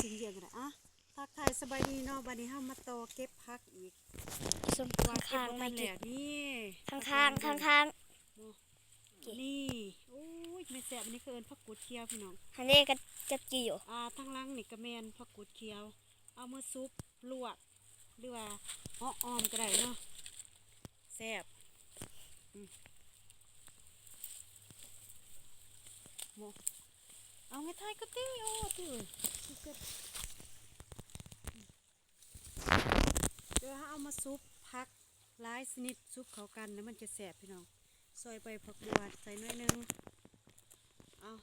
ຊິງຢຽງກໍໄດ້. ອ່ະ ທັກທາຍສະບາຍດີເນາະ, ບັດນີ້ເຮົາມາຕໍ່ເກັບຜັກອີກ. ສົມ ຂ້າງໆ ມາກິນ ນີ້ ຂ້າງໆ ຂ້າງໆ ໂອ້ ນີ້ ໂອ້ຍ ແມ່ນແຊບ. ອັນນີ້ເຂົາເອີ້ນຜັກກູດຂຽວ ພີ່ນ້ອງ. ອັນນີ້ກໍຈັບຈີ່ຢູ່. ອ່າ ທາງຫຼັງນີ້ກໍແມ່ນຜັກກູດຂຽວ. ເອົາມາຊຸບ ລວກ ຫຼືວ່າເຫາະອ່ອມກໍໄດ້ເນາະ ແຊບ. ອືມ ໂມ ເອົາ ໃຫ້ຖ່າຍກໍຕິ. ໂອ້ ຕິ ເວລາເຮົາເອົາມາຊຸບ ຜັກຫຼາຍຊະນິດຊຸບເຂົ້າກັນ ແລ້ວມັນຈະແຊບ ພີ່ນ້ອງ. ຊອຍໃບຜັກບົວໃສ່ໜ້ອຍໜຶ່ງ. ເອົາ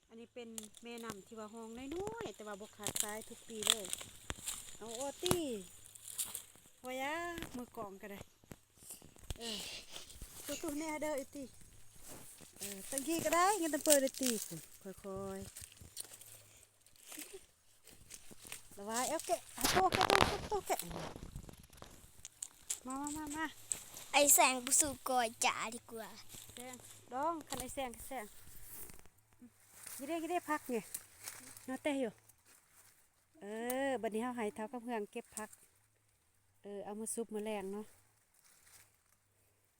ອັນນີ້ເປັນແມ່ນ້ຳທີ່ວ່າຮ່ອງນ້ອຍໆ ແຕ່ວ່າບໍ່ຂາດສາຍທຸກປີເລີຍ. ເອົາ ໂອຕິ ວ່າຢາ ມືກ້ອງກໍໄດ້. ເອີ ຕູ້ໆ ແນ່ເດີ ອີຕິ. ເອີ ຕັ້ງກີ້ກໍໄດ້ ຍັງຕັ້ງເປີດ ອີຕິ. ຄ່ອຍໆ ລະວາຍ. ເອົາ ແກະ ໂຕ ແກະ ໂຕ ໂຕ ແກະ. ມາ ມາ ມາ ມາ ໄອ້ແສງ ໄປສູ່ກອຍຈາດີກວ່າ. ແສງ ດອງ ຄັນໄອ້ແສງ ແສງ. ນີ້ເດ້ ນີ້ເດ້ ຜັກນີ້ ເນາະ ແຕ່ຢູ່. ເອີ ບັດນີ້ເຮົາໃຫ້ທ້າວຄຳເຮືອງເກັບຜັກ ເອີ ເອົາມາຊຸບມື້ແລງເນາະ.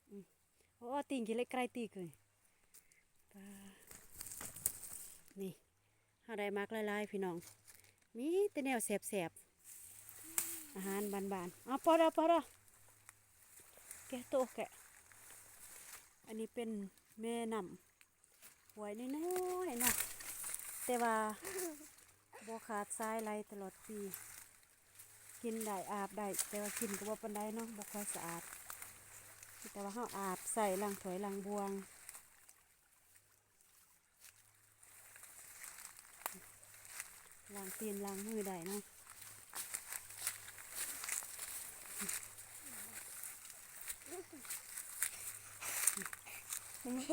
ອືມ ໂອ້ ຕິງກິນເລັກໄກຕິກເອີຍ. ປາ ນີ້ ເຮົາໄດ້ໝາກຫຼາຍໆ ພີ່ນ້ອງ, ມີແຕ່ແນວແຊບໆ ອາຫານບ້ານໆ. ເອົາ ພໍແລ້ວ ພໍແລ້ວ ແກະໂຕ ແກະ. ອັນນີ້ເປັນແມ່ນ້ຳ ຫ້ວຍນ້ອຍໆ ເນາະ ແຕ່ວ່າບໍ່ຂາດສາຍໄຫຼຕະຫຼອດປີ. ກິນໄດ້ ອາບໄດ້ ແຕ່ວ່າກິນກໍບໍ່ປານໃດເນາະ ບໍ່ຄ່ອຍສະອາດ. ແຕ່ວ່າເຮົາອາບໃສ່ລ້າງຖ້ວຍລ້າງບ່ວງ ລ້າງຕີນລ້າງມືໄດ້ເນາະ. ອັນນີ້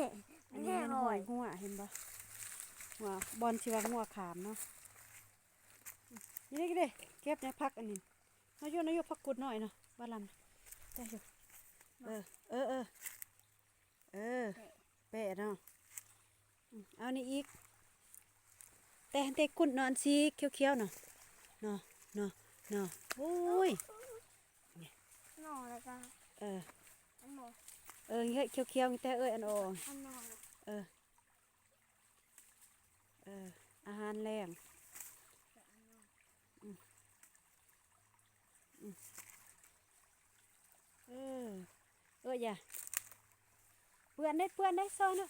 ແມ່ນຫ້ວຍງົວ ເຫັນບໍ່? ງົວ ບ່ອນທີ່ວ່າງົວຂ້າມເນາະ. ນີ້ເດ້ ເກັບໃນຜັກອັນນີ້ ນາຍົ ນາຍົ ຜັກກູດນ້ອຍເນາະ ບາລຳ. ໄດ້ຢູ່. ເອີ ເອີ ເອີ ເອີ ແປະເນາະ. ອືມ ເອົານີ້ອີກ ແຕ່ ແຕ່ກຸ້ນເນາະ ອັນສີຂຽວໆ ເນາະ ເນາະ ເນາະ ເນາະ. ໂອ້ຍ ໜໍ່ແລ້ວກໍ ເອີ ອັນໜໍ່ ເອີ ຂຽວໆ ແຕ່ເອີຍ ອັນອອກ ອັນໜໍ່ ເອີ ເອີ ອາຫານແລງ. ອືມ ອືມ ເອີ ເອີ ຢ່າ ເປື້ອນເດ້ ເປື້ອນເດ້ ຊອຍເນາະ.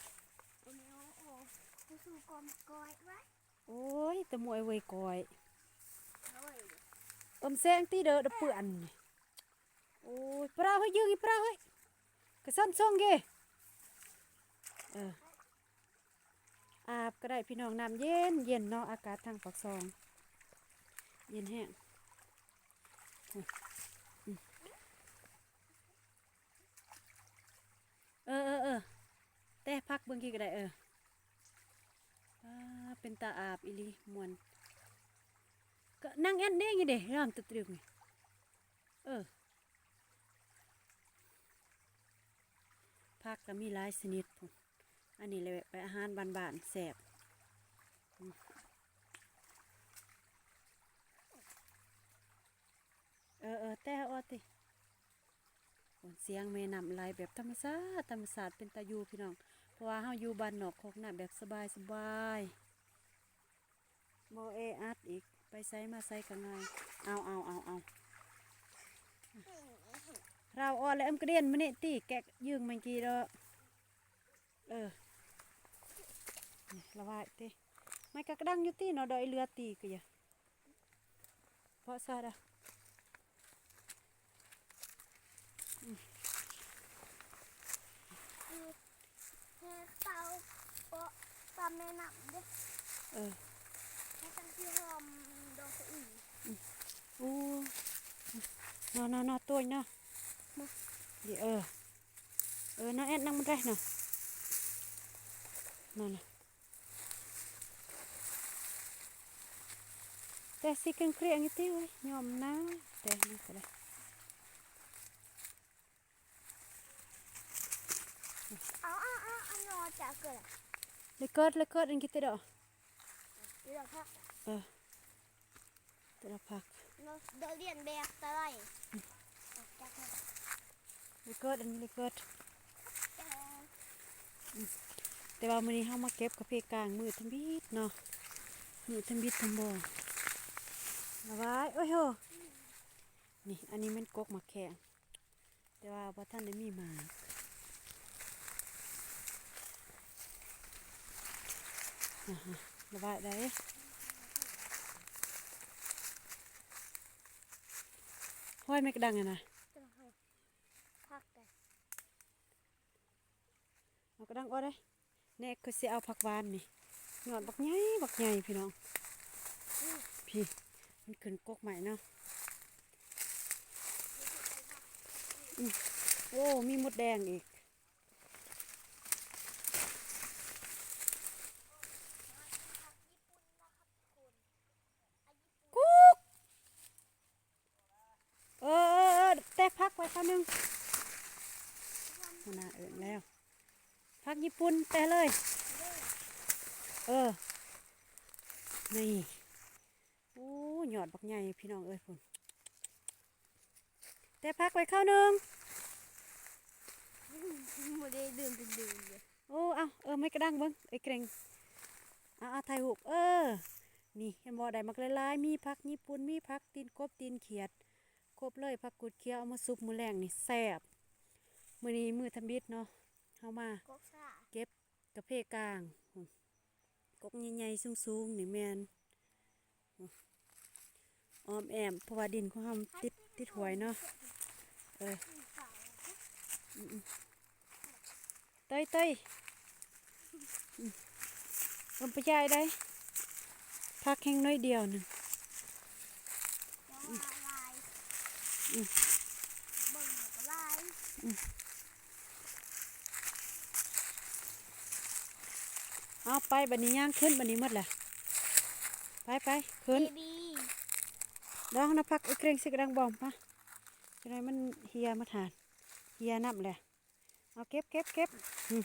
ໂອ້ຍ ຕະໝວຍເວີຍ ກ້ອຍ ເອີມແສງຕິເດີ ເດີເປື້ອນ. ໂອ້ຍ ປາເຮີ້ຍ ຢືງອີປາເຮີ້ຍ ກະຊັ້ນສົ່ງເກ. ເອີ ອາບກໍໄດ້ພີ່ນ້ອງ ນ້ຳເຢັນໆ ເນາະ ອາກາດທາງປາກຊ່ອງເຢັນແຮງ. ໂອ້ຍ ອືມ ເອີ ເອີ ເອີ ແຕ່ພັກເບິ່ງກີ້ກໍໄດ້. ເອີ ປາ ເປັນຕາອາບອີ່ຫຼີ ມ່ວນ. ກໍນັ່ງແອດເດ້ງຢູ່ເດ້ ຍາມຕຶກໆ ນີ້. ເອີ ຜັກກໍມີຫຼາຍຊະນິດພຸ້ນ. ອັນນີ້ແຫຼະ ແບບອາຫານບ້ານໆ ແຊບ. ອືມ ເອີ ເອີ ແຕ່ເອົາຕິ. ໂອ້ ສຽງແມ່ນ້ຳໄຫຼແບບທຳມະຊາດ ທຳມະຊາດ ເປັນຕາຢູ່ພີ່ນ້ອງ ເພາະວ່າເຮົາຢູ່ບ້ານນອກຄອກນາ ແບບສະບາຍໆ ບໍ່ແອອັດອີກ ໄປໃສມາໃສກໍງ່າຍ. ເອົາ ເອົາ ເອົາ ເອົາ ເຮົາອອກແລ້ວ ເອີມກະດຽນມານີ້ຕິ ແກະຢືງມັນກີ້ເດີ. ເອີ ນີ້ລະຫວາຍຕິ ມັນກະກະດັງຢູ່ຕິເນາະ ດອກອີເຫຼືອຕິກະຢາ ເພາະຊາດອະ. ອືມ ແຮ່ເຕົາເກາະຕາມແມ່ນ້ຳເດ້. ເອີ ແຮ່ຕັ້ງທີ່ຫອມດອກສະອີ. ອືມ ໂອ້ ນອນໆ ໂຕຍເນາະ. ເອີ ເອີ ນາແອດນັ່ງມັນໄດ້ເນາະ ນັ້ນນະ. ແຕ່ຊິເຄັ່ງເຄຣງຢູ່ຕິເວີຍ ຍອມນາ ແຕ່ນັ້ນກໍໄດ້. ເອົາ ເອົາ ເອົາ ເອົາ ເອົາຈາກເກີດ ເລີຍເກີດ ເລີຍເກີດ ອັນກິດຕິດອກ ເອີ. ແຕ່ລະຜັກ ໂດ ໂດລຽນແບບຕະໄລ ອອກຈາກນັ້ນ ເລີຍເກີດ ອັນນີ້ເລີຍເກີດ ແຕ່ ອືມ ແຕ່ວ່າມື້ນີ້ເຮົາມາເກັບກາເຟກາງມື້ທຳອິດເນາະ ມື້ທຳອິດທຳບໍ່ ລະຫວາຍ ໂອ້ຍໂຫ ນີ້ ອັນນີ້ແມ່ນກົກໝາກແຂ້ງ ແຕ່ວ່າບໍ່ທັນໄດ້ມີໝາກ ອາຮະ ລະຫວາຍໃດ ຫ້ອຍແມ່ກະດັງຫັ້ນນະ ພັກໄດ ເອົາກະດັງອອກເດ້. ແນ່ ຂ້ອຍຊິເອົາຜັກຫວານນີ້ ຍອດບັກໃຫຍ່ ບັກໃຫຍ່ພີ່ນ້ອງ ພີ້ ມັນຂຶ້ນກົກໃໝ່ເນາະ ອືມ ໂອ້ ມີມົດແດງອີກ ກຸກ. ເອີ ເອີ ເອີ ແຕກຜັກໄວ້ຄາວໜຶ່ງ ຫົວໜ້າເອີ້ນແລ້ວ ຜັກຍີ່ປຸ່ນແຕະເລີຍ ເອີ ນີ້ ໂອ້ ຍອດບັກໃຫຍ່ພີ່ນ້ອງເອີຍ ພຸ້ນ ແຕກຜັກໄວ້ຄາວໜຶ່ງ ບໍ່ໄດ້ດື່ມເປັນເດືອນເລີຍ. ໂອ້ ເອົາ ເອີ ໄມ້ກະດັງເບິ່ງ ເອີຍເກຣັງ ເອົາ ເອົາ ຖ່າຍຮູບ ເອີ ນີ້ ເຫັນບໍ່ ໄດ້ໝາກຫຼາຍໆ ມີຜັກຍີ່ປຸ່ນ ມີຜັກຕີນກົບ ຕີນຂຽດ ຄົບເລີຍ ຜັກກູດຂຽວ ເອົາມາຊຸບມື້ແລງນີ້ແຊບ ມື້ນີ້ມື້ທຳອິດເນາະ ເຮົາມາເກັບກາເຟກາງ ກົກໃຫຍ່ໆ ສູງໆ ນີ້ແມ່ນ ອ້ອມແອ້ມ ເພາະວ່າດິນຂອງເຮົາມັນຕິດ ຕິດຫ້ວຍເນາະ ເອີ ອືມ ເຕີຍ ເຕີຍ ອືມ ເບິ່ງປະຢາຍໄດ໋ ຜັກແຮງໜ້ອຍດຽວໜຶ່ງ ອືມ ອືມ ເບິ່ງກໍຫຼາຍ ອືມ ເອົາໄປ ບັດນີ້ຍ່າງຂຶ້ນ ບັດນີ້ໝົດແຫຼະ ໄປ ໄປ ຂຶ້ນ ເບບີ ດອງນະ ຜັກເອີຍເກຣັງຊິກະດັງບອມ ມາ ຈັ່ງໃດມັນເຫ່ຍ ມາທານ ເຫ່ຍນ້ຳແຫຼະ ເອົາເກັບ ເກັບ ເກັບ ອືມ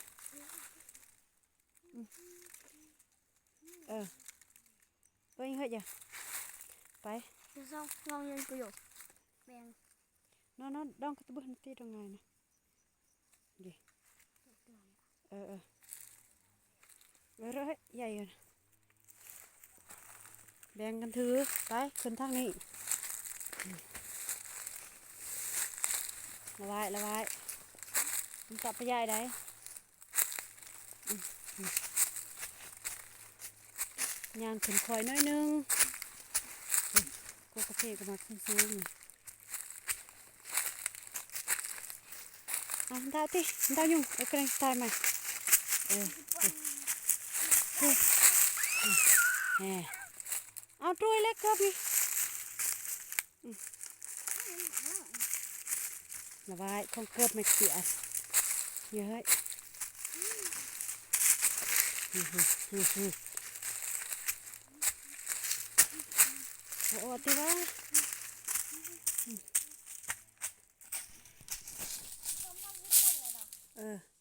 ອືມ ເອີ ເອີຍ ເຮີ້ຍ ຢ່າ ໄປ ລອງ ລອງເລີຍປະໂຫຍດ ແບ່ງ ນອນ ນອນ ດອງກະຕະບຶນຕີດອກງ່າຍນະ ເດ ເອີ ເອີ ເອີ ເອີ ໃຫຍ່ຢູ່ນະ ແບ່ງກັນຖື ໄປ ຂຶ້ນທາງນີ້ ລະຫວາຍ ລະຫວາຍ ມັນຕະປະຢາຍໄດ໋ ອືມ ອືມ ຍ່າງຂຶ້ນຄ່ອຍໜ້ອຍໜຶ່ງ ກົກກາເຟກໍມັກສູງໆ ອ່ະ ດາວຕິ ດາວຍຸງ ເອີ ກະໄດ້ຕາຍມາ ເອີ ເອີ ເອີ ເອີ ເອົາ ຕຸ້ຍເລັກເກີບນີ້ ອືມ ລະຫວາຍ ຂອງເກີບແມັກເສຍ ເອີຍ ເຮີ້ຍ ບໍ່ອອກຕິວ່າ ເອີ.